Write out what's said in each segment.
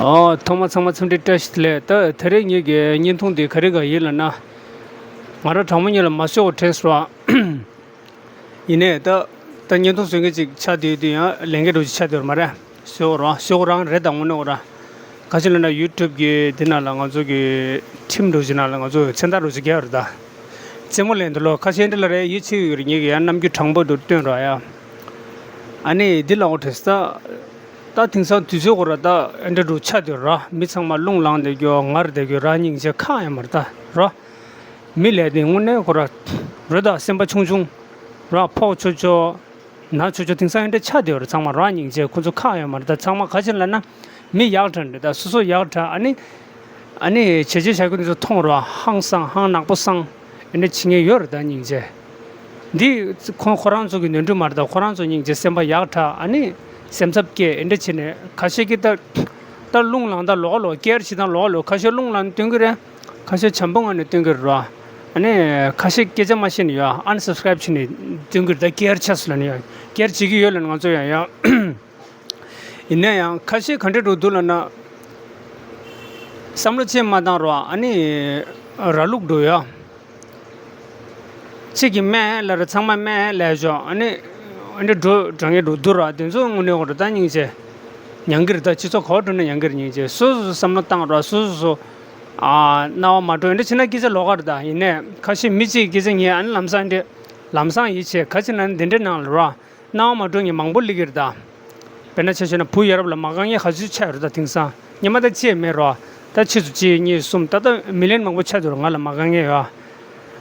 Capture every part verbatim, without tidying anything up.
ཨོ། ཐོག་མ་ཚང་མ་འཚམས་འདྲི་བཀྲ་ཤིས་བདེ་ལེགས། ད་དེ་རིང་ངེད་ཀྱི་བརྙན་ཐུང་འདི་ག་རེ་ག་ཡིན་ལབ་ན། ང་རང་གྲོགས་མོ་གཉིས་ལ་མ་བཟོད་པ་དྲན་སོང་། ཡིན་ནའི་ད་ད་བརྙན་ཐུང་བཟོ་མཁན་ཅིག་ཆགས་བསྡད་དུས་ཡང་ལས་འགན་འདྲ་ཅིག་ཆགས་བསྡད་ཡོད་མ་རེད། བཟོ་རང་བཟོ་རང་རེད། ད་དངོས་གནས་རང་ག་ཅི་ལབ་ན་ཡུ་ཊུབ་གི་འདི་ནང་ལ་ང་ཚོ་གི་ཁྲིམས་འདྲ་ཅིག་ནང་ལ་ང་ཚོ་མཚན་རྟགས་འདྲ་ཅིག་རྒྱག་ཡོད་རེད། ད་རྩེད་མོ་ལེན་དུས་ལོ་ཁ་ཤས་འདི་ལ་རེད། ཡིད་ཆེས་ཡོད་རེད། ངེད་ཀྱི་ཡང་རྣམ་འགྱུར་དྲང་པོ་འདུག་སྟོན་རོགས་ཡ། ཨ་ནི་འདི་ལ་འོ་དྲེས་ད། ད་དེང་སང་དུས་ཚོད་ཁོ་ར་ད་ཨེ་འདྲ་འདྲ་ཆགས་བསྡད་ཡོད་ར། མི་ཚང་མ་རླུང་ལངས་བསྡད་ཀྱི་ཡོད། ངར་བསྡད་ཀྱི་ཡོད་ར། སྙིང་རྗེ་ཁག་ཡོད་མ་རེད་ད་ར། མི་ལས་དེ་དངོས་གནས་ཁོ་ར་རེད་ད། སེམས་པ་ཆུང་ཆུང་ར། ཕོག་ཆོག་ཆོག་ན་ཆོག་ཆོག་དེང་སང་ཨེ་འདྲ་ཆགས་བསྡད་ཡོད་ར། ཚང་མ་ར་སྙིང་རྗེ། ཁོ་ཚོ་ཁག་ཡོད་མ་རེད་ད། ཚང་མ་ག་ཅི་ལབ་ན་མི་ཡག་དྲགས་རེད་ད། སོ་སོ་ཡག་དྲགས། ཨ་ནི་ཨ་ནི་བྱས་རྗེས་བཞག་རྒྱུ་འདི་ཚོ་མཐོང་ར། ཧང་སང་། ཧང་ནག་པོ་སང་། ཨེ་འདྲ་བྱེད་མཁན་ཡོད་རེད་ད་སྙིང་རྗེ། འདི་ཁོ་ཁོ་རང་ཚོ་གི་ནོར་འཁྲུལ་མ་རེད་ད། ཁོ་རང་ཚོ་སྙིང་རྗེ་སེམས་པ་ཡག་དྲགས། ཨ་ནི་སེམས་འཚབ་སྐྱེས། ཨེ་འདྲ་བྱས་ནས་ཁ་ཤས་ཀྱིས་ད་ད་རླུང་ལངས་ད་ལོག་ལོག་སྐྱེལ་བྱེད་སྟངས་ལོག་ལོག་ཁ་ཤས་རླུང་ལངས་ནས་སྟོན་གྱི་རེད། ཁ་ཤས་བྱམས་པོ་ངང་ནས་སྟོན་གྱི་རེད་ར། ཨ་ནི་ཁ་ཤས་སྐད་ཆ་མ་བཤད་ནས་ཡ་ཨན་སབ་སི་ཀ་རེབ་བྱས་ནས་སྟོན་གྱི་རེད་ད། སྐྱེལ་ཆགས་སུ་ལ་ནས་ཡ་སྐྱེལ་བྱེད་ཀྱི་ཡོད་ལབ་ནས་ང་ཚོ་ཡང་ཡ། ཡིན་ན་ཡང་ཁ་ཤས་ག་འདྲ་འགྲོ་འདུག་ལབ་ན། བསམ་བློ་ཅིག་མ་བཏང་རོགས། ཨ་ནི་ར་ལུག་འགྲོ་ཡ། གཅིག་གིས་སྨད་ལབ་ར། ཚང་མ་སྨད་ལབ་ཤོག་ཨ་ནི་ཨ་ནི་འགྲོ་དྲང་ངེས་འགྲོ་འདུག་ར། དེ་ཚོ་དངོས་གནས་ཁོ་ར་ད་སྙིང་རྗེ། མྱང་གི་རེད་ད། སྤྱི་ཚོགས་ག་པར་འགྲོ་ན་མྱང་གི་རེད། སྙིང་རྗེ། སོ་སོ་བསམ་བློ་བཏང་རོགས། སོ་སོ་སོ་ཨ་སྣང་བ་མ་འགྲོ། འདི་བྱས་ན་སྐད་ཆ་ལོགས་ཀ་རེད་ད། ཡིན་ནའི་ཁ་ཤས་མི་གཅིག་གིས་སྐད་ཆ་ཉན། ཨ་ནི་ལམ་སང་འདི་ལམ་སང་ཡིད་ཆེས། ག་ཅི་ན་འདི་འདྲའི་ནང་ལ་རོགས། སྣང་བ་མ་འགྲོ་མཁན་མང་པོ་སླེབས་ཀྱི་རེད་ད། དཔེར་ན་ཆ་བཞག་ན་བུ་ཡ་རབས་ལ་མ་དགའ་མཁན་ག་ཚོད་ཆགས་ཡོད་རེད་ད་དེང་སང་། སྔོན་མ་ད་ཅི་ཡང་མེད་རོགས། ད་ཕྱིས་སུ་གཅིག་གཉིས་གསུམ། ད་ལྟ་མི་ལན་མང་པོ་ཆགས་འདུག་རོགས། ང་ལ་མ་དགའ་མཁན་ཡོད།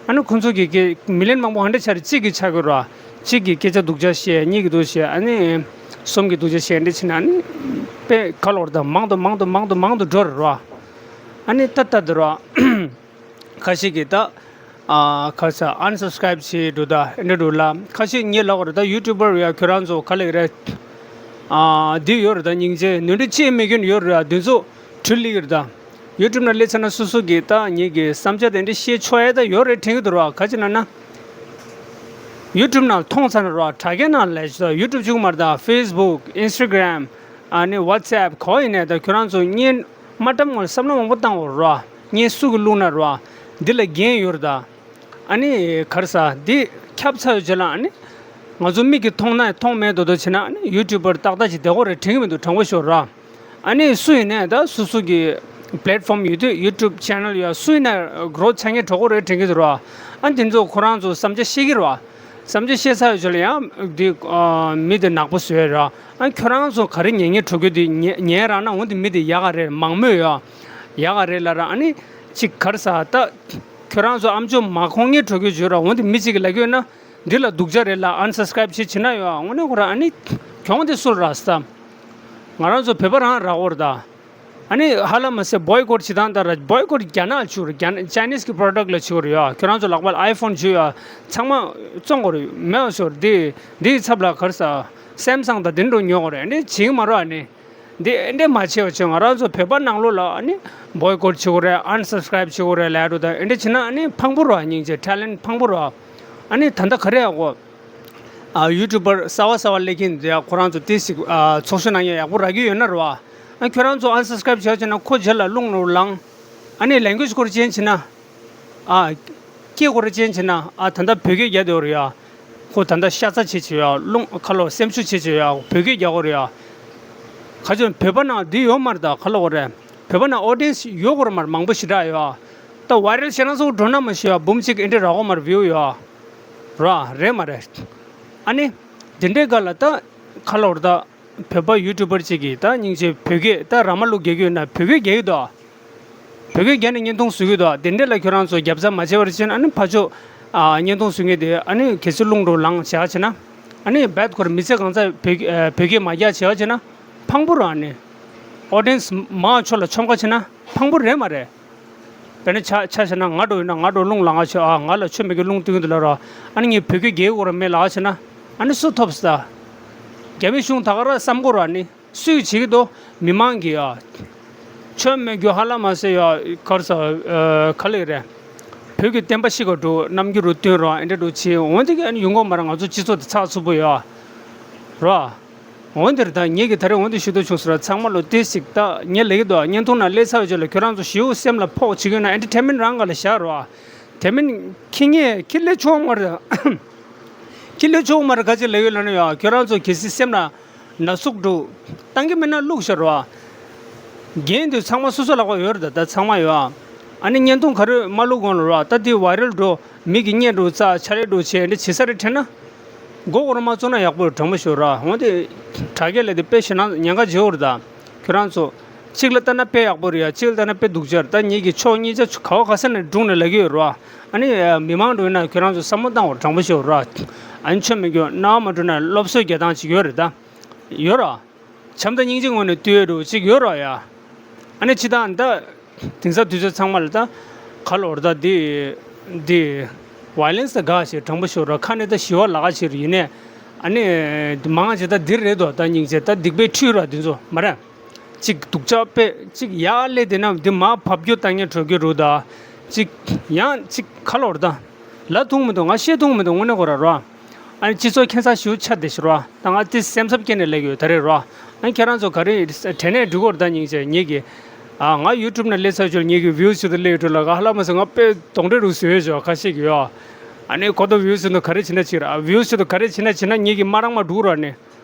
ཨ་ནི་ཁོང་ཚོ་གི་གི་མི་ལན་མང་པོ་ག་འདྲ་ཆགས་རེད། གཅིག་གིས་ཆགས་ཀྱི་རོགས། གཅིག་གིས་སྐད་ཆ་སྡུག་ཅག་བཤད། གཉིས་ཀྱིས་སྡུག་བཤད། ཨ་ནི་གསུམ་གྱིས་སྡུག་ཅག་བཤད། འདི་བྱས་ན་ཨ་ནི་དཔེ་ག་ལབ་དགོས་རེད་ད། མང་དུ་མང་དུ་མང་དུ་མང་དུ་འགྲོ་རེད་རོགས། ཨ་ནི་ད་ལྟ་འདི་རོགས། ཁ་ཤས་ཀྱིས་ད་ཨ་ཁ་ས་ཨན་སབ་སི་ཀ་རེབ་བྱེད་འགྲོ་ད། ཨེ་འདྲ་འགྲོ་ལ། ཁ་ཤས་ངས་ལབ་དགོས་རེད་ད། ཡུ་ཊུབ་པར་ཡ་ཁྱོད་རང་ཚོ་ག་ལབ་ཀྱི་རེད། ཨ་འདི་ཡོད་རེད་ད། སྙིང་རྗེ་ནོར་འཁྲུལ་ཅི་ཡང་མེད་མཁན་ཡོད་རེད་ཡ། འདི་ཚོ་འཁྲུལ་སླེབས་ཀྱི་རེད་ད། ཡུ་ཊུབ་ནང་སླེབས་ཚར་ན་སོ་སོ་གིས་ད་ངེད་ཀྱི་བསམ་འཆར་དེ་འདྲ་བཤད་ཆོག་ཡ་ད་ཡོད་རེད་དྲན་གྱི་འདུག་རོགས། ག་ཅི་ན་ན་ཡུ་ཊུབ་ནང་མཐོང་ཚར་ན་རོགས། དྲ་རྒྱ་ནང་ལ་ཡུ་ཊུབ་བྱེད་ཀྱི་མ་རེད་ད། ཕེ་སི་བུག་ཨིན་སི་ཊ་གྷི་རམ་ཨ་ནི་ཝ་ཊི་སི་ཨེབ་ག་པར་ཡིན་ནའི་ད་ཁྱོད་རང་ཚོ་བརྙན་མ་བཀྲམ་སྔོན་ལ་བསམ་བློ་མང་པོ་བཏང་དགོས་རེད་རོགས། བརྙན་སུ་གིས་བླུགས་ན་རོགས། འདི་ལ་འགན་ཡོད་རེད་ད། ཨ་ནི་ག་རེ་ཟ། འདི་ཁྱབ་ཚར་བའི་རྗེས་ལ་ཨ་ནི་ང་ཚོ་མིག་གིས་མཐོང་ན་མཐོང་མེད་མདོག་མདོག་བྱས་ན་ཨ་ནི་ཡུ་ཊུབ་པར་ཏག་ཏག་ཅིག་བསྡད་ཀྱི་རེད་དྲན་གྱི་མི་འདུག་དྲང་པོ་ཤོད་ར། ཨ་ནི་སུ་ཡིན་ནའི་ད་སོ་སོ་གི་པི་ལེ་ཊི་ཕོམ་ཡོད་དུས། ཡུ་ཊུབ་ཆེ་ནལ་ཡོད། སུ་ཡིན་ནའི་གྷི་རོ་ཐི་བྱ་མཁན་འགྲོ་གི་རེད་དྲན་གྱི་འདུག་ར། ཨ་ནི་དེ་ཚོ་ཁོ་རང་ཚོ་བསམ་འཆར་བཤད་ཀྱི་རེད་བ། བསམ་འཆར་བཤད་ཚར་བའི་རྗེས་ལ་ཡང་འདི་ཨ་མི་དེ་ནག་པོ་བཟོས་ར། ཨ་ཁྱོད་རང་ཚོ་ག་རེ་ཉན་ཉན་འགྲོ་གི་འདུག་ཉན་ཉན་རག་ན་འོ་འདི་མི་དེ་ཡག་ག་རེད། མང་མོས་ཡོད་ཡག་ག་རེད་ལབ་ར། ཨ་ནི་ཅིག་ག་རེ་ཟ། ད་ཁྱོད་རང་ཚོ་ཨམ་ཅོག་མ་གོ་མཁན་འགྲོ་གི་བརྗོད་ར། འོ་འདི་མི་གཅིག་གིས་ལབ་ཀྱི་ཡོད་ན་འདི་ལ་སྡུག་ཅག་རེད་ལབ་ཨན་སབ་སི་ཀ་རེབ་བྱེད་བྱེད་ན་ཡོད། དངོས་གནས་ཁོ་ར་ཨ་ནི་གྱོང་དེ་སུ་ལ་རག་ས། ང་རང་ཚོ་བོད་པ་རང་རག་གི་རེད་ད། ཨ་ནི་ཧ་ལམ་མ་ཟད་བོའི་ཀོཊ་བྱེད་སྟངས་ལྟར་བོའི་ཀོཊ་རྒྱ་ནག་ལ་བྱེད་ཀྱི་རེད། རྒྱ་ནག་ཅའི་ནིས་གི་པོ་རོ་ཌག་ལ་བྱེད་ཀྱི་རེད་ཡ། ཁྱོད་རང་ཚོ་ལག་པ་ལ་ཨའི་ཕོན་བྱོས་ཡ། ཚང་མ་བཙོང་དགོས་རེད། མེད་པ་བཟོ་རེད། འདི་འདིའི་ཚབ་ལ་ག་རེ་ཟ། སེམ་སང་དང་དེ་འདྲ་ཉོ་དགོས་རེད། འདི་བྱེད་ཀྱི་མ་རེད། ཨ་ནི་འདི་འདྲ་མ་བྱེད་པ་བྱས། ང་རང་ཚོ་བོད་པ་ནང་ལོགས་ལ་ཨ་ནི་བོའི་ཀོཊ་བྱེད་ཀྱི་རེད། ཨན་སབ་སི་ཀ་རེབ་བྱེད་ཀྱི་རེད་ལབ་འགྲོ་ད། འདི་འདྲ་བྱེད་ན་ཨ་ནི་ཕངས་པོ་རེད། སྙིང་རྗེ། ཊེ་ལེན་ཊི་ཕངས་པོ་རེད། ཨ་ནི་ད་ལྟ་ག་རེ་ཡག་གོ། ཨ་ཡུ་ཊུབ་པར་གསར་པ་གསར་པ་སླེབས་མཁན་དེ་ཁོ་རང་ཚོ་ཏོག་ཙམ་ཨ་ཚོགས་ཞུགས་གནང་ཡ་ཡག་པོ་རག་གི་ཡོད་ན་རེད་བ། ཨ་ཁྱོད་རང་ཚོ་ཨན་སབ་སི་ཀ་རེབ་བྱས་བྱས་ན་ཁོ་རྗེས་ལ་རླུང་རུ་ལངས། ཨ་ནི་ལེང་གུ་ཡེཇ་སྐོར་ཅན་བྱས་ན། ཨ་སྐད་སྐོར་ཅན་བྱས་ན། ཨ་ད་ལྟ་བོད་སྐད་རྒྱག་བསྡད་ཡོད་རེད་ཡ། ཁོ་ད་ལྟ་ཤ་ཚ་བྱེད་བྱེད་ཡ། རླུང་ཁ་ལོ་སེམས་ཤུགས་བྱེད་བྱེད་ཡ། བོད་སྐད་རྒྱག་གི་རེད་ཡ། ག་ཚོད་བོད་པ་ནང་འདི་ཡོད་མ་རེད་ད། ག་ལབ་དགོས་རེད། བོད་པ་ནང་ཨོ་ཌི་ཡེན་སི་ཡོད་དགོས་རེད་མ་རེད། མང་པོ་ཞེ་དྲག་ཡོད། ད་བྷའི་རལ་བྱས་ན་སོ་འགྲོ་ན་མ་ཤེས་ཡ། འབུམ་གཅིག་ཨེ་འདྲ་རག་གི་མ་རེད། བིའུ་ཡོད། ར་རེད་མ་རེད། ཨ་ནི་དེ་འདྲའི་སྐབས་ལ་ད་ག་ལབ་དགོས་རེད་ད། བོད་པ་ཡུ་ཊུབ་པར་གཅིག་གིས་ད་སྙིང་རྗེ་བོད་སྐད་ད་ར་མ་ལུག་རྒྱག་གི་ཡོད་ན་བོད་སྐད་རྒྱག་གི་འདུག་བོད་སྐད་རྒྱག་ནས་བརྙན་ཐུང་བཟོ་གི་འདུག་དེ་འདྲ་ལ་ཁྱོད་རང་ཚོ་རྒྱབ་རྩ་མ་བྱས་པར་བྱས་ན། ཨ་ནི་ཕར་ཕྱོགས་ཨ་བརྙན་ཐུང་བཟོ་མཁན་དེ་ཨ་ནི་གལ་སྲིད་རླུང་འགྲོ་ལངས་བྱས་བྱས་ན། ཨ་ནི་རྦད་ཁོ་རང་མི་ཚེ་གང་ཚ་བོད་ཨ་བོད་སྐད་མ་རྒྱག་བྱས་བྱས་ན་ཕངས་པོ་རེད། ཨ་ནི་ཨོ་ཌི་ཡེན་སི་མང་ཆེ་ལ་ཆོམ་ཁ་བྱས་ན་ཕངས་པོ་རེད་མ་རེད། དཔེར་ན་ཆ་ཆ་བཞག་ན་ང་འདྲ་ཡིན་ན། ང་འདྲ་རླུང་ལངས་ཆོག་ཨ་ང་ལ་ཆོ་མེད་ཀི་རླུང་སྟོན་གི་འདུག་ལབ་ར། ཨ་ནི་ངས་བོད་སྐད་རྒྱག་དགོས་ར་མེད་ལབ་བྱས་ན། ཨ་ནི་སུ་ཐོབ་ས། རྒྱ་མི་གཞུང་ད་ག་རང་བསམ་དགོས་ར། ཨ་ནི་སུས་བྱེད་ཀྱི་འདུག་མི་མང་གིས་ཡ། ཆོ་མེད་རྒྱུ་ཧ་ལམ་མ་ཟད་ཡ། ག་རེ་ཟ། ཨ་ག་ལབ་རེད། བོད་ཀྱི་བསྟན་པ་ཤི་ག་འགྲོ། རྣམ་འགྱུར་རུ་སྟོན་ར། ཨེ་འདྲ་འགྲོ་བྱེད། འོན་ཏེ་གི་ཨ་ནི་ཡོང་གི་མ་རེད། ང་ཚོ་སྤྱི་ཚོགས་དེ་ཚགས་ཚུད་པོ་ཡ། ར། འོན་ཏེ་ད་ངེད་ཀྱི་ད་རེས་འོན་ཏེ་ཞུ་འདོད་བྱུང་སོང་ར། ཚང་མ་ལོ་ཏེ་ཞིག་ད་ངས་ལེགས་འདུག་བརྙན་ཐུང་ནང་སླེབས་ཚར་བའི་རྗེས་ལ་ཁྱོད་རང་ཚོ་ཞེའུ་སེམས་ལ་ཕོག་བྱེད་ཀྱི་ཡོད་ན་ཨེན་ཊར་ཊེན་མེན་རང་ག་ལ་བཞག་རོགས། དེ་མིན་ཁྱི་ངས་ཁྱི་ལས་ཆོག་མ་རེད། ཁྱི་ལས་ཆོག་མ་རེད། ག་ཅི་ལེགས་ཡོད་ལ་ན་ཡ། ཁྱོད་རང་ཚོ་གལ་སྲིད་སེམས་ལ་ན་ཟུག་འགྲོ་བཏང་གི་མེད་ན་བླུགས་ཤོག་རོགས། རྒན་དུས་ཚང་མ་སོ་སོ་ལག་པ་ཡོད་རེད། ད་ཚང་མ་ཡོད་ཨ། ཨ་ནི་བརྙན་ཐུང་ག་རེ་མ་བླུག་གོང་ལ་རོགས། ད་དེ་བའི་རལ་འགྲོ་མི་གི་བརྙན་འགྲོ་རྩ་ཆ་ལེ་འགྲོ་བྱས་འདི་བྱེད་ས་རེད་དྲན་ན། མགོ་སྐོར་མ་བཙུགས་ན་ཡག་པོ་དྲང་པོ་ཤོད་ར། འོན་ཏེ་དྲ་རྒྱ་ལས་དེ་དཔེ་ཞེ་ན་ཉེན་ཁ་ཆེ་བོ་རེད་ད། ཁྱོད་རང་ཚོ་གཅིག་ལ་ལྟ་ན་དཔེ་ཡག་པོ་རེད་ཡ། གཅིག་ལ་ལྟ་ན་དཔེ་སྡུག་ཅག་རེད། ད་ངེད་ཀྱི་ཕྱོགས་གཉིས་ཆ་ག་བ་ག་ས་ནས་སྒྲུང་ནས་ལབ་ཀྱི་ཡོད་ར། ཨ་ནི་མི་མང་འགྲོ་ཡིན་ན་ཁྱོད་རང་ཚོ་བསམ་བློ་བཏང་བར་དྲང་པོ་ཤོད་ར། ཨ་ནི་ཆོས་མི་སྐྱོན་རྣ་བ་མ་འགྲོ་ན་སློབ་གསོ་རྒྱག་སྟངས་ཅིག་ཡོད་རེད་ད། ཡོད་ར། བྱམས་དང་སྙིང་རྗེ་ངོས་ནས་བསྟོད་འགྲོ་གཅིག་ཡོད་ར་ཡ། ཨ་ནི་ཕྱི་དང་ད་དེང་སང་དུས་ཚོད་ཚང་མ་ལ་ད་ག་ལོར་ད་འདི་འདི་ཝའི་ལེན་སི་ད་དགའ་ཞེས་དྲང་པོ་ཤོད་ར། ཁ་ནས་ད་ཞི་བ་ལག་ཁ་ཕྱིར་ཡིན་ནས། ཨ་ནི་མང་ཆེ་ད་འདིར་རེད་དོ། ད་སྙིང་རྗེ་ད་སྡིག་པའི་ཁྲུས་ར་འདི་ཚོ་མ་རེད། གཅིག་སྡུག་ཅག་དཔེ་གཅིག་ཡག་ལས་དེ་ན་འདི་མ་བབ་རྒྱུ་ད་ངས་གྲོས་རྒྱུ་རུ་ད། གཅིག་ཡང་གཅིག་ག་ལོར་ད། ལ་ཐུང་མི་འདུག་ང་ཤེས་ཐུང་མི་འདུག་དངོས་གནས་ཁོ་ར་རོ། ཨ་ནི་སྤྱི་ཚོགས་ཁྱད་མཚར་ཞིག་ཆགས་བསྡད་ཤག་རོ། ད་ང་དེ་སེམས་འཚབ་སྐྱེས་ནས་ལབ་ཡོད་ད་རེད་རོ། ཨ་ནི་ཁྱེད་རང་ཚོ་ག་རེ་དྲན་ནས་འགྲིག་གོ་རེད་ད་སྙིང་རྗེ་ངེད་ཀྱི། ཨ་ང་ཡུ་ཊུབ་ནང་སླེབས་ཚར་ཆོག་ངེད་ཀྱི་བིའུ་ཞིག་ཏུ་སླེབས་ཡོད་འགྲོ་ལ་ག་ཧ་ལ་མ་སོང་ང་དཔེ་གདོན་འདྲེ་རུ་བཟོས་ཡོད་ཆོག་ཁ་ཤས་ཀྱི་ཡོད། ཨ་ནི་གོ་ཏོ་བིའུ་ཞིག་ཏུ་ག་རེ་བྱེད་ན་ཅིག་ར་བིའུ་ཞིག་ཏུ་ག་རེ་བྱེད་ན་བྱེད་ན་ངེད་ཀྱི་མ་རང་མ་འགྲུག་རོ་ནི།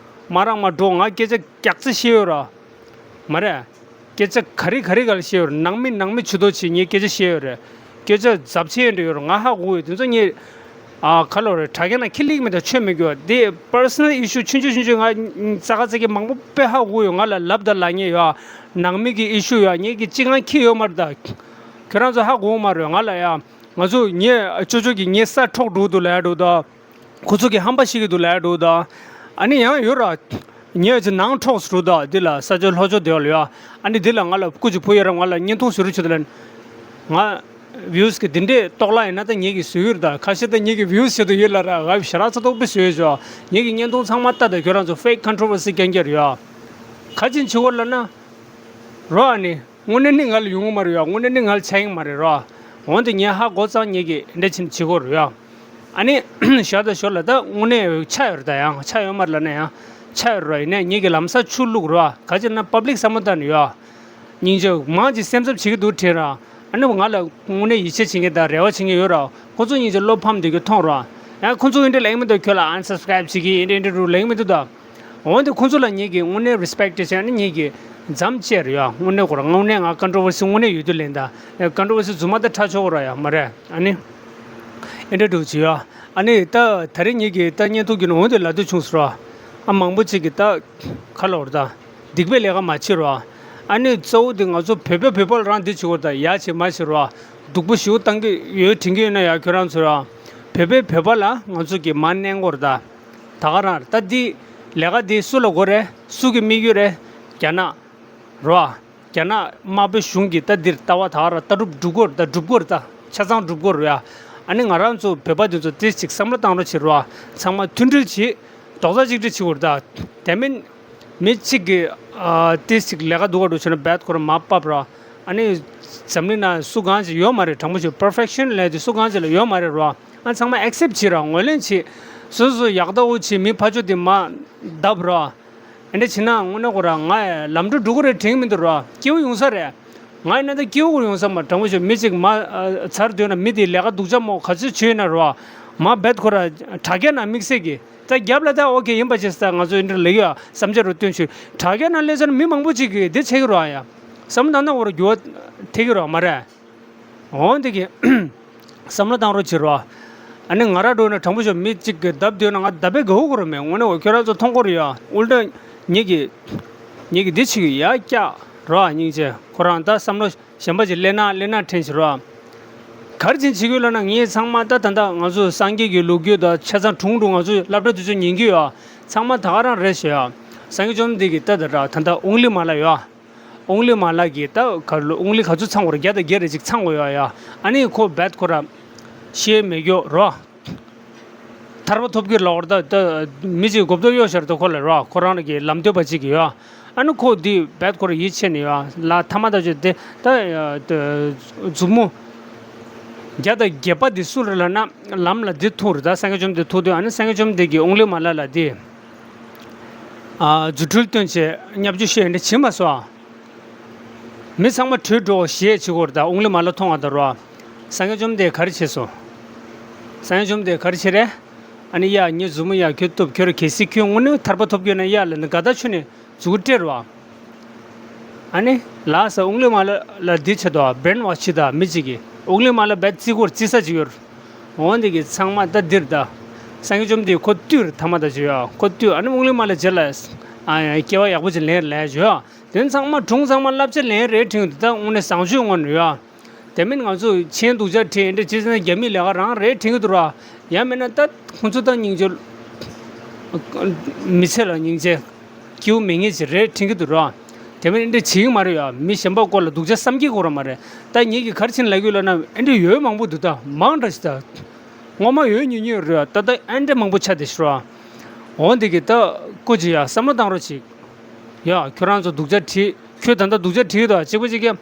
མ་རང་མ་འགྲོ་ང་སྐད་ཆ་རྒྱག་རྩིས་ཤེས་ཡོད་ར། མ་རེད། སྐད་ཆ་ག་རེ་ག་རེ་ག་ལ་བཤད་ཡོད་རེད། ནང་མི་ནང་མི་ཇུས་གཏོགས་བྱེད་ངས་སྐད་ཆ་བཤད་ཡོད་རེད། སྐད་ཆ་ཚབས་ཆེ་འདྲ་ཡོད་རེད། ང་ཧ་གོ་ཡོད་དེ་ཚོ་ངས། ཨ་ག་ལོ་རེད་དྲ་རྒྱ་ན་ཁྱི་ལིག་མེད་ད་ཆོས་མི་རྒྱུ་དེ་པར་སོ་ནལ་ཨི་ཤུ་ཆུང་ཆུང་ཆུང་ཆུང་ང་ཙག་ཙག་གི་མང་པོ་དཔེ་ཧ་གོ་ཡོད། ང་ལ་ལབ་ད་ལབ་ངེས་ཡོད། ནང་མི་གི་ཨི་ཤུ་ཡོད་ངེད་ཀྱི་ཅི་ང་ཁྱི་ཡོད་མ་རེད་ད། ཁྱོད་རང་ཚོ་ཧ་གོ་མ་རེད་ང་ལ་ཡ། ང་ཚོ་ངས་ཅོ་ཅོ་གི་ངའི་ས་འཕྲོག་འགྲོ་འདུག་ལབ་འགྲོ་ད། ཁོ་ཚོ་གི་ཧམ་པ་ཤི་གི་འདུག་ལབ་འདུག་ད། ཨ་ནི་ཡང་ཡོད་ར། ཉེ་ཆར་ནང་འཕྲོག་སུ་ད་འདི་ལ་ས་ཆ་ལྷོ་ཕྱོགས་དེ་ལ་ཡོད། ཨ་ནི་འདི་ལ་ང་ལ་སྐུ་གཅིག་བུ་ཡོད་ར། ང་ལ་བརྙན་ཐུང་བཟོ་རུ་ཆུ་དེ་ལ། ང་བིའུ་སི་གི་འདི་འདྲས་ཏོག་ལ་ཡིན་ན་ད་ངེད་ཀྱི་བཟོ་ཡུལ་ད་ཁ་ཤས་ད་ངེད་ཀྱི་བིའུ་སི་ཆེད་དུ་ཡོད་ལ་ར། ང་ཞེ་དྲག་ཚ་ཏོག་པི་བཟོ་ཡོད་ཆོག་ངེད་ཀྱི་བརྙན་ཐུང་ཚང་མ་ལྟ་ད་ཁྱོད་རང་ཚོ་ཕེག་ཀོན་ཊོ་ཝར་སི་རྐྱང་རྐྱང་རེད་ཡ། ག་ཅིན་བྱེད་དགོས་ལབ་ན། རོ་ཨ་ནི། དངོས་གནས་ནི་ང་ལ་ཡོང་གི་མ་རེད་ཡ། དངོས་གནས་ནི་ང་ལ་ཆགས་ཡིན་མ་རེད་རོ། འོན་ཏེ་ངས་ཧ་གོ་ཙང་ངེད་ཀྱི་འདྲ་ཆེན་བྱེད་དགོས་རེད་ཡ། ཨ་ནི། ཞར་དང་ཞོར་ལ་ད་དངོས་གནས་ཆགས་ཡོད་རེད་ད། ཡང་ཆགས་ཡོད་མ་རེད་ལབ་ན་ཡང་ཆགས་ཡོད་རེད་རོ། ཡིན་ནའི་ངེད་ཀྱི་ལམ་སང་ཆུ་བླུགས་རོ། ག་ཅི་ན་པབ་ལིག་བསམ་བློ་བཏང་ནས་ཡོད། སྙིང་རྗེ་མང་ཅིག་སེམས་འཚབ་བྱེད་ཀྱི་འདུག་དྲན་ར། ཨ་ནི་ང་ལ་དངོས་གནས་ཡིད་ཆེས་བྱེད་མཁན་དང་རེ་བ་བྱེད་མཁན་ཡོད་ར། ཁོ་ཚོ་སྙིང་རྗེ་བློ་ཕམ་བསྡད་རྒྱུ་མཐོང་ར། ཡང་ཁོ་ཚོ་འདི་འདྲ་ལབ་ཀྱི་མི་འདུག་ཁྱོད་ལ་ཨན་སབ་སི་ཀ་རའིབ་བྱེད་ཀྱི་ཡིན་འདྲ་འདྲ་རུ་ལབ་ཀྱི་མི་འདུག་ད། འོན་ཏེ་ཁོང་ཚོ་ལ་ངེད་ཀྱིས་དངོས་གནས་རི་སི་པེག་ཊི་བྱས་ནས་ངེད་ཀྱིས་མཚམས་བཅད་རེད་ཡ། དངོས་གནས་ཁོ་རང་དངོས་གནས་ང་ཀོན་ཊོ་ཝར་སི་དངོས་གནས་ཡོད་དུས་ལེན་ད། ཀོན་ཊོ་ཝར་སི་རྫུན་མ་ད་ཁྲག་ཆོག་གོ་ར་ཡ་མ་རེད། ཨ་ནི། ཨེ་འདྲ་འདྲ་བྱེད་ཡ། ཨ་ནི་ད་ད་རེས་ངེད་ཀྱིས་ད་བརྙན་ཐུང་བརྒྱུད་ནས་འོན་ཏེ་ལབ་འདོད་བྱུང་ཟེར་བ། ཨ་མང་པོ་ཅིག་གིས་ད་ཁ་ལོ་ར་ད་སྡིག་པའི་ལས་ཀ་མ་བྱེད་རོ། ཨ་ནི་གཙོ་བོ་དེ་ང་ཚོ་བོད་པ་བོད་པ་ལ་རང་འདི་བྱེད་གོ་ར་ད་ཡ་བྱེད་མ་བྱེད་རོ། སྡུག་པོ་ཞེ་པོ་བཏང་གི་ཡོད་དྲན་གི་ཡོད་ན་ཡ་ཁྱོད་རང་ཚོ་ར། བོད་པའི་བོད་པ་ལ་ང་ཚོ་གིས་མ་མནན་གོ་ར་ད། ད་ག་རང་རེད་ད། འདི་ལས་ཀ་འདི་སུ་ལ་དགོས་རེད། སུ་གི་དམིགས་ཡུལ་རེད། རྒྱ་ནག་རོ། རྒྱ་ནག་དམར་པོའི་གཞུང་གིས་ད་འདིར་ལྟ་བ་ད་ག་རང་ལྟ་གྲུབ་སྒྲུབ་དགོས་རེད་ད། སྒྲུབ་དགོས་རེད་ད། ཆ་ཚང་སྒྲུབ་དགོས་རེད་ཡ། ཨ་ནི་ང་རང་ཚོ་བོད་པ་འདི་ཚོ་ཏོག་ཙམ་ཅིག་བསམ་བློ་བཏང་རོགས་བྱེད་རོ། ཚང་མ་མཐུན་སྒྲིལ་བྱེད། རྡོག་རྩ་གཅིག་སྒྲིལ་བྱེད་དགོས་རེད་ད། དེ་མིན། མི་གཅིག་གིས་ཨ་ཏོག་ཙམ་ཅིག་ལས་ཀ་སྡུག་ག་འགྲོ་བྱུང་ན་རྦད་ཁོ་རང་མར་ཕབ་རོ། ཨ་ནི་འཛམ་གླིང་ནང་སུ་གང་ཅིག་ཡོད་མ་རེད། དྲང་པོ་ཞུ། པར་ཕེག་ཤན་ལབ་དེ་སུ་གང་ཅིག་ལ་ཡོད་མ་རེད་རོ། ཨ་ཚང་མ་ཨེག་སེབ་བྱེད་ར། ངོས་ལེན་བྱེད། སོ་སོ་ཡག་ད་འོ་བྱེད། མི་ཕར་ཕྱོགས་དེ་མར་བརྡབ་རོ། ཨ་འདྲ་བྱེད་ན་དངོས་གནས་ཁོ་རང་ང་ལམ་འགྲོ་འགྲོ་གི་རེད་དྲན་གི་མི་འདུག་རོ། སྐྱིད་པོ་ཡོང་ས་རེད། ང་ཡིན་ན་ད་སྐྱིད་པོ་ཡོང་ས་མ། དྲང་པོ་ཞུ། མི་གཅིག་མར་ཨ་ཚར་འདོད་ན་མི་དེ་ལས་ཀ་སྡུག་ཅག་མོ་ག་ཚོད་བྱས་ན་རོ། མར་རྦད་ཁོ་རང་དྲ་རྒྱ་ནང་དམིགས་བསལ་གྱི། ད་རྒྱབ་ལ་ད་ཨོ་ཁེ་ཡིན་པ་བྱས་ད་ང་ཚོ་འདི་འདྲ་ལེགས་ཡོད་བསམ་འཆར་རུ་བཏོན་ཞུ། དྲ་རྒྱ་ནང་སླེབས་ཚར་ན་མི་མང་པོ་ཅིག་གིས་འདི་བྱེད་ཀྱི་རོགས་ཡ། བསམ་བློ་བཏང་ན་འོ་ར་འགྱུར་བ་ཐེབས་ཀྱི་རོགས་མ་རེད། འོ་འདི་གི་བསམ་བློ་བཏང་རོགས་བྱེད་རོགས། ཨ་ནི་ང་ར་འགྲོ་ན་དྲང་པོ་ཞུ། མི་གཅིག་གིས་བརྡབ་སྡོད་ན་ང་བརྡབ་པའི་དགའ་བོ་གོ་ར་མེད། དངོས་གནས་འོ་ཁྱོད་རང་ཚོ་མཐོང་གོ་ར་ཡ། ཨུལ་ཏ་ངེད་ཀྱི་ངེད་ཀྱི་འདི་བྱེད་ཀྱི་ཡ་སྐྱག་རོགས། སྙིང་རྗེ། ཁོ་རང་ད་བསམ་བློ་གཞན་པ་ཅིག་སླེབས་ན་སླེབས་ན་དྲན་ཞིག་རོགས། ག་རེ་བྱེད་ཀྱི་ཡོད་ལབ་ན་ངས་ཚང་མ་ད་ད་ལྟ་ང་ཚོ་སངས་རྒྱས་ཀྱི་ལོ་རྒྱུས་དང་ཆ་ཚང་དྲུང་དྲུང་ང་ཚོ་སློབ་གྲྭ་དུས་ཚོད་ཉན་གྱི་ཡོད། ཚང་མ་ད་ག་རང་རེད་ཞུ་ཡ། སངས་རྒྱས་བཅོམ་ལྡན་འདས་ཀྱིས་ད་ད་ར་ད་ད་ཨུང་ལི་མ་ལ་ཡོད། ཨུང་ལི་མ་ལ་གིས་ད་ག་ལོ་ཨུང་ལི་ག་ཚོད་ཚང་བར་བརྒྱ་དང་བརྒྱད་རེ་ཅིག་ཚང་དགོས་ཡོད་ཡ། ཨ་ནི་ཁོ་རྦད་ཁོ་ར་ཤེས་མེད་རྒྱུ་རོ། ཐར་པ་ཐོབ་ཀྱི་ལོག་ད་ད་མི་ཅིག་གོ་བརྡ་གཡོག་ཤར་ད་ཁོ་ལ་རོ། ཁོ་རང་ལ་གི་ལམ་སྟོན་པ་ཅིག་ཡོད། ཨ་ནི་ཁོ་འདི་རྦད་ཁོ་ར་ཡིད་ཆེས་ནས་ཡོད་ལ། ཐ་མ་ད་ཅོ་དེ་ད་མཛུབ་མོ་བརྒྱ་དང་བརྒྱད་པ་འདི་སུ་རེད་ལབ་ན་ལམ་ལ་འདི་ཐུག་རེད། ད་སངས་རྒྱས་བཅོམ་ལྡན་འདས་ཐུག་དུས་ཨ་ནི་སངས་རྒྱས་བཅོམ་ལྡན་འདས་ཀྱིས་ཨུང་ལི་མ་ལ་ལ་འདི་ ཨ། རྫུ་འཕྲུལ་སྟོན་བྱས་བརྙས་བཅོས་བཤད་འདི་བྱེད་མ་སོང་ཨ། མི་ཚང་མ་བྲོས་འགྲོ་ཞེས་བྱེད་དགོས་རེད་ད། ཨུང་ལི་མ་ལ་མཐོང་བ་ད་རོ། སངས་རྒྱས་བཅོམ་ལྡན་ག་རེ་བྱས་སོང་། སངས་རྒྱས་བཅོམ་ལྡན་ག་རེ་བྱས་རེད། ཨ་ནི་ཡ་ངའི་མཛུབ་མོ་ཡ་ཁྱོད་གཏུབ། ཁྱོད་ར་གལ་སྲིད་ཁྱོད་དངོས་གནས་ཐར་པ་ཐོབ་རྒྱུ་ན་ཡ་ལ་ནི་དགའ་ཐག་ཆོད་ནས་མཛུ་གུ་སྤྲད་རོ། ཨ་ནི་ལགས་སོ། ཨུང་ལི་མ་ལ་ལ་འདི་བྱེད་དོ། བྷེན་ཝོཤ་བྱེད་ད་མི་གཅིག་གིས། ཨུང་ལི་མ་ལ་རྦད་བརྩི་བཀུར་བརྩི་ས་ཅིག་ཡོད། འོན་ཏེ་གི་ཚང་མ་ད་འདིར་ད། སངས་རྒྱས་བཅོམ་ལྡན་ཁོ་བཏུལ་ཐ་མ་ད་བྱེད་ཡ་ཁོ་བཏུལ། ཨ་ནི་ཨུང་ལི་མ་ལ་རྗེས་ལ་ཨ་ཡ་སྐྱེ་བ་ཡག་པོ་ཅིག་ལེན་ལས་བྱོས་ཡ། དེ་ཚང་མ་སྒྲུང་ཚང་མ་བསླབ་བྱ་ལེན་རེད་དྲན་གི་འདུག་ད་དངོས་གནས་བཟང་སྤྱོད་ངོ་ནས་ཡ། དེ་མིན་ང་ཚོ་མཆན་སྡུག་ཅག་བྲིས་འདྲ་བྱས་ཟིན་ན་རྒྱ་མིའི་ལས་ཀ་རང་རེད་དྲན་གི་འདུག་ར། ཡང་མིན་ན་ད་ཁོང་ཚོ་ད་སྙིང་རྗེ། མི་ཚེ་ལ་སྙིང་རྗེ། སྐྱིད་པོ་མེད་ངེས་ཅིག་རེད་དྲན་གི་འདུག་ར། དེ་མིན་འདྲ་བྱེད་ཀྱི་མ་རེད་ཡ། མི་གཞན་པ་སྐོར་ལ་སྡུག་ཅག་བསམ་གྱི་དགོས་ར་མ་རེད། ད་ངེད་ཀྱིས་ག་རེ་བྱས་ནས་ལབ་ཀྱི་ཡོད་ལབ་ན་འདྲ་ཡོད་མང་པོ་འདུག་ད་མང་དྲགས་ཤིག་ད། ངོ་མ་ཡོད་ཉུང་ཉུང་རེད་ཡ། ད་ད་འདྲ་མང་པོ་ཆགས་བསྡད་ཤག་ར། འོ་འདི་གི་ད་སྐུ་མཁྱེན་ཡ་བསམ་བློ་བཏང་རོགས་བྱེད། ཡ་ཁྱོད་རང་ཚོ་སྡུག་ཅག་བྲིས། ཁྱོད་ད་ལྟ་སྡུག་ཅག་བྲིས་འདུག་གཅིག་པ་གཅིག་གིས།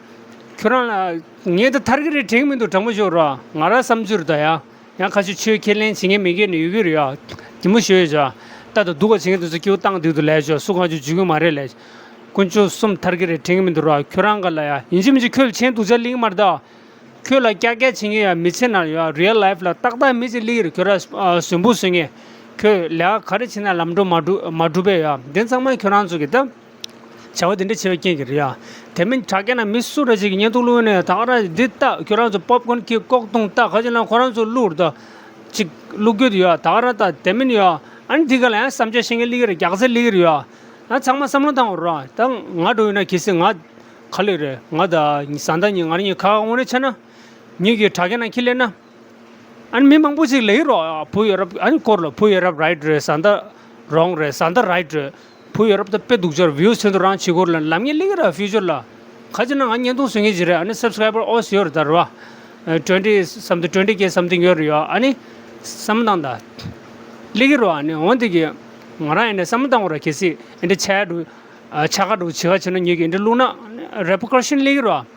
ཁྱོད་རང་ལ་ངས་ད་ཐར་གི་རེད་དྲན་གི་མི་འདུག་དྲང་པོ་ཤོད་ར། ང་རང་བསམ་ཚུལ་རེད་ད་ཡ། ཡང་ཁ་ཤས་ཆོས་ཁས་ལེན་བྱེད་མཁན་མེད་མཁན་ནི་ཡོད་ཀྱི་རེད་ཡ། གད་མོ་ཤོར་ཡོད་ཅག་ད་ད་སྡུག་ག་བྱེད་མཁན་དེ་ཚོ་སྐྱིད་པོ་བཏང་བསྡད་འདུག་ལས་ཤོག་སུ་གང་ཅིག་འཇུ་གི་མ་རེད་ལས། དཀོན་མཆོག་གསུམ་ཐར་གི་རེད་དྲན་གི་མི་འདུག་ར། ཁྱོད་རང་ག་ལ་ཡ་ཡིན་གཅིག་མིན་གཅིག་ཁྱོད་ལ་སྡུག་ཅག་གླེང་གི་མ་རེད་ད། ཁྱོད་ལ་ཀྱག་ཀྱག་བྱེད་མཁན་ཡ་མི་ཚེ་ནང་ཡ་རི་ཡལ་ལའིཕ་ལ་ཏག་ཏག་མི་ཅིག་སླེབས་ཀྱི་རེད། ཁྱོད་ར་ཨ་གཟན་བུ་བཟོ་མཁན། ཁྱོད་ལས་ཀ་ག་རེ་བྱས་ན་ལམ་འགྲོ་མ་འགྲོ་མ་འགྲུབ་པས་ཡ། དེ་ཚང་མ་ཁྱོད་རང་ཚོ་གི་ད། བྱ་བ་དེ་འདྲ་བྱེད་པའི་རྐྱེན་གྱིས་རེད་ཡ། དེ་མིན་དྲ་རྒྱ་ན་མི་སུ་ར་ཅིག་གིས་བརྙན་ཐུང་བླུགས་ནས་ད་ག་རང་འདི་ལྟ་ཁྱོད་རང་ཚོ་པོབ་ཀོན་ཁྱེར་ཀོག་འཐུང་ལྟ་ག་ཅིག་ན་ཁོ་རང་ཚོ་བླུགས་རེད་ད། ཅིག་བླུགས་རྒྱུ་དེ་ཡ་ད་ག་རང་ལྟ་དེ་མིན་ཡ། ཨ་ནི་འདི་ག་ལ་ཡང་བསམ་འཆར་བཤད་མཁན་སླེབས་ཀྱི་རེད། རྒྱག་རྩེ་སླེབས་ཀྱི་རེད་ཡ། ཨ་ཚང་མ་བསམ་བློ་བཏང་དགོས་རེད་ད། ང་འདྲ་བོ་ཡིན་ན་གལ་སྲིད་ང་ག་ལེར་རེད། ང་ད་བཟའ་ཟླ་གཉིས་ང་རང་གཉིས་ཁ་ཁ་དངོས་གནས་བྱས་ན། ངེད་ཀྱི་དྲ་རྒྱ་ནང་ཁྱེར་སླེབས་ན། ཨ་ནི་མི་མང་པོ་ཞིག་ལབ་ཀྱི་རེད། བུ་ཡོད་རབས་ཨ་ནི་སྐོར་ལ་བུ་ཡོད་རབས་རའིཊ་རེད། བཟའ་ཟླ་རོང་རེད། བཟའ་ཟླ་རའིཊ་རེད། བུ་ཡོད་རབས་ད་དཔེ་སྡུག་ཅག་རེད། བིའུ་ཚོད་དུ་རང་བྱེད་སྐོར་ལ་ལབ་མཁན་སླེབས་ཀྱི་རེད། ཕིའུ་ཅར་ལ་ག་ཅིག་ན་ང་བརྙན་ཐུང་བཟོ་མཁན་ཅིག་རེད། ཨ་ནི་སབ་སི་ཀ་རའི་བར་ཨོ་ཟེར་ཡོད་རེད་ད་རེད་བ། ཨ་ཊུ་ཝེན་ཊི་སམ་ཐིང་ཊུ་ཝེན་ཊི་ཀེ་སམ་ཐིང་ཡོད་རེད་ཡ། ཨ་ནི་བསམ་བློ་བཏང་ད། སླེབས་ཀྱི་རེད་བ། ཨ་ནི་འོ་འདི་གི་ང་རང་ཡིན་ན་བསམ་བློ་བཏང་དགོས་རེད། གལ་སྲིད་ཨེ་འདྲ་ཆགས་འགྲོ་ཨ་ཆགས་ཁ་འགྲོ་བྱེད་ཁ་བྱེད་ན་ངེད་ཀྱི་ཨེ་འདྲ་བླུགས་ན་རེ་པར་ཀ་ཤན་སླེབས་ཀྱི་རེད་བ།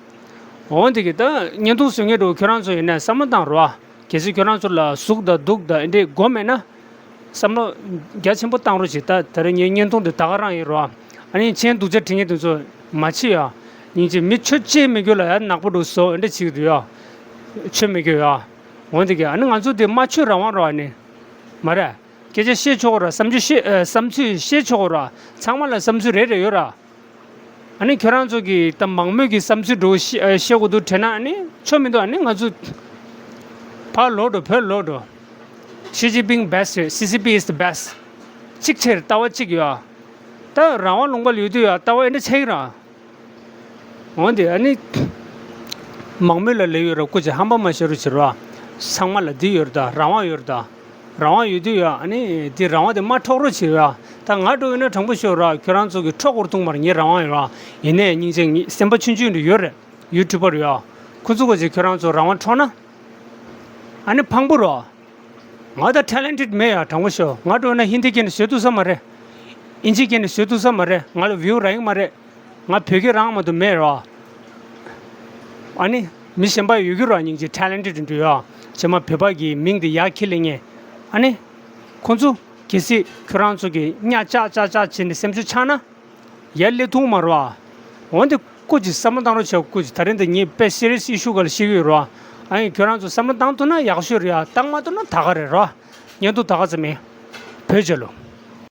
འོ་འདི་གི་ད་བརྙན་ཐུང་བཟོ་མཁན་འདྲ་བོ་ཁྱོད་རང་ཚོ་ཡིན་ན་བསམ་བློ་བཏང་རོགས། གལ་སྲིད་ཁྱོད་རང་ཚོ་ལ་ཟུག་དང་སྡུག་དང་ཨེ་འདྲའི་མགོ་མེད་ན། བསམ་བློ་རྒྱ་ཆེན་པོ་བཏང་རོགས་བྱེད། ད་ད་རེས་ངའི་བརྙན་ཐུང་འདི་ད་ག་རང་ཡིན་རོགས། ཨ་ནི་མཆན་སྡུག་ཅག་བྲིས་མཁན་དེ་ཚོ་མ་བྱེད་ཡ། སྙིང་རྗེ། མི་ཆོས་བྱེད་མི་དགོས་ལ་ཡ་ནག་པོ་འདྲ་བོ་བཟོ་ཨེ་འདྲ་བྱེད་ཀྱི་འདུག་ཡ། ཆོས་མི་དགོས་ཡ། འོ་འདི་གི་ཨ་ནི་ང་ཚོ་འདི་མ་ཆོས་རང་དབང་རོགས། ཨ་ནི་མ་རེད། སྐད་ཆ་བཤད་ཆོག་གོ་ར། བསམ་ཚུལ་བཤད་ཨ་བསམ་ཚུལ་བཤད་ཆོག་གོ་ར། ཚང་མ་ལ་བསམ་ཚུལ་རེ་རེ་ཡོད་ར། ཨ་ནི་ཁྱོད་རང་ཚོ་གི་ད་མང་མོས་ཀྱི་བསམ་ཚུལ་འདྲ་བོ་བཤད་ཨ་བཤད་དགོས་འདུག་དྲན་ན། ཨ་ནི་ཆོ་མི་འདུག་ཨ་ནི་ང་ཚོ་ཕར་ལོག་འགྲོ། བོད་ལོག་འགྲོ། ཞི་ཅིན་ཕིང་བེ་སི་ཊི་རེད། སི་སི་པི་is the best། གཅིག་ཆེར་ལྟ་བ་གཅིག་ཡོད། ད་རང་དབང་ལུང་པ་ལ་ཡོད་དུས་ཡ་ལྟ་བ་ཨེ་འདྲ་ཆགས་ཀྱི་ར། འོན་ཏེ་ཨ་ནི། མང་མོས་ལ་ལས་ཡོད་ར། སྐུ་མཁྱེན་ཧམ་པ་མ་བཤད་རོགས་བྱེད་རོགས། ཚང་མ་ལ་འདི་ཡོད་རེད་ད། རང་དབང་ཡོད་རེད་ད། རང་དབང་ཡོད་དུས་ཡ་ཨ་ནི་འདི་རང་དབང་དེ་མ་འཕྲོག་རོགས་བྱེད་ར། ད་ང་འདྲ་བོ་ཡིན་ན་དྲང་པོ་ཤོད་ར། ཁྱོད་རང་ཚོ་གི་འཕྲོག་དགོས་རུང་མ་རེད། ངའི་རང་དབང་ཡོད་ར། ཡིན་ནའི་སྙིང་རྗེ། ངའི་སེམས་པ་ཆུང་ཆུང་འདྲ་ཡོད་རེད། ཡུ་ཊུབ་པར་ཡོད། ཁོ་ཚོ་གི་ཅིག་ཁྱོད་རང་ཚོ་རང་དབང་འཕྲོག་ན། ཨ་ནི་ཕངས་པོ་རོ། ང་ད་ཊེ་ལེན་ཊེཌ་མེད་ཡ། དྲང་པོ་ཤོད། ང་འདྲ་བོ་ཡིན་ན་ཧིན་དི་སྐད་ནས་བཟོ་ཐུབ་ས་མ་རེད། ཨིན་ཇི་སྐད་ནས་བཟོ་ཐུབ་ས་མ་རེད། ང་ལ་བིའུ་རག་གི་མ་རེད། ང་བོད་སྐད་རང་མ་གཏོགས་མེད་རོ། ཨ་ནི་མི་གཞན་པ་ཡོད་ཀྱི་རོ། སྙིང་རྗེ། ཊེ་ལེན་ཊེཌ་འདྲ་ཡོད། ཅེས་མ་བོད་པ་གི་མིང་དེ་ཡར་འཁྱེར་ལེ་ངེས། ཨ་ནི་ཁོང་ཚོ་གལ་སྲིད་ཁྱོད་རང་ཚོ་གི་གཉའ་ཅག་ཅག་ཅག་བྱས་ནས་སེམས་ཤུགས་ཆག་ན། ཡར་སླེབས་ཐུབ་མ་རེད་བ། འོན་ཏེ་སྐུ་མཁྱེན་བསམ་བློ་བཏང་རོགས་བྱེད། སྐུ་མཁྱེན། ད་རིང་འདི་ངས་དཔེ་སི་རི་ཡས་ཨི་ཤུ་ག་ལ་བཤད་ཀྱི་ཡོད་རེད་བ། ཨ་ནི་ཁྱོད་རང་ཚོ་བསམ་བློ་བཏང་ཐུབ་ན་ཡག་ཤོས་རེད་ཡ། བཏང་མ་ཐུབ་ན་ད་ག་རེད་རོ། བརྙན་ཐུང་ད་ག་ཙམ་ཡིན། བོད་རྒྱལ་ལོ།